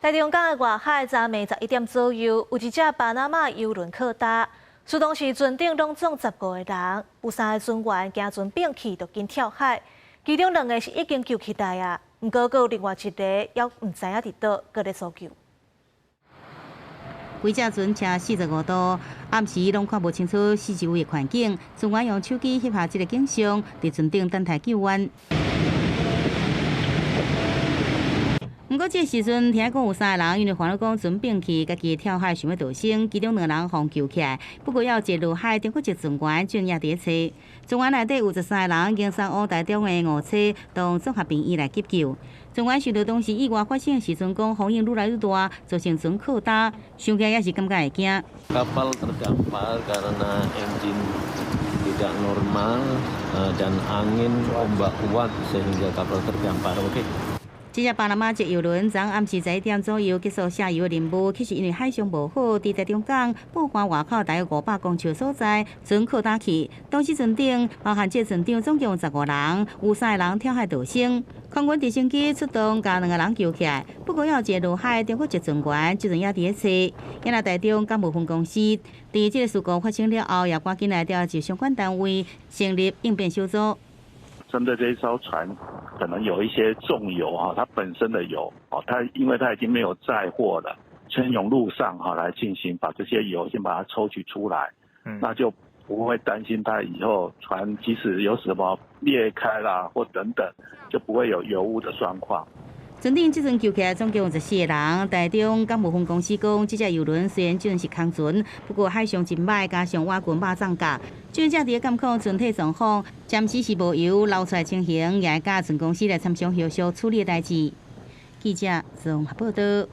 台中港的外海，昨暝11點左右，有一隻巴拿馬郵輪靠礁，出動時船頂攏總15個人，有三个船員驚船變去，就緊跳海，其中兩個是已經救起來啊，毋過閣有另外一個猶毋知影佇佗，閣咧搜救。規隻船車45度，暗時攏看無清楚四周圍的環境。船員用手機翕下這个景象，佇船頂等待救援。毋過這个時陣聽講有三个人因為煩惱講船變去，家己跳海想欲逃生，其中兩个人予救起來。不過猶有一个落海，中國一船員正也佇咧揣。船員內底有13個人，經送往台中的梧棲東綜合病院來急救。船員想著當時意外發生的時陣，講風浪愈來愈大，造成船靠礁，想起來也是感覺會驚。 Kapal terdampar karena engine tidak normal dan angin ombak kuat sehingga kapal terdampar. Oke. 這隻巴拿馬籍郵輪昨暗時11點左右結束卸油的任務，其實因為海象無好，佇台中港報岸外口大約500公尺所在，船靠礁去。當時船頂包含這個船長總共有15人，有三个人跳海逃生。空軍直升機出動，共兩个人救起來。不過猶有一个落海，中國籍船員這陣也佇咧揣。也若台中港務分公司，佇這个事故發生了後，也趕緊來調集相關單位成立應變小組。針對這一艘船，可能有一些重油哈，它本身的油哦，它因為它已經沒有載貨了，先用陸上哈來進行把這些油先把它抽取出來，那就不會擔心它以後船即使有什麼裂開啦或等等，就不會有油污的狀況。船頂這陣救起來總共有14個人，台中港務分公司講，這隻郵輪雖然這陣是空船，不過海象真䆀，加上倚近肉粽角，這陣佇咧監控船體狀況，暫時是無油流出來情形，也會佮船公司來參詳後續處理的代誌。記者綜合報道。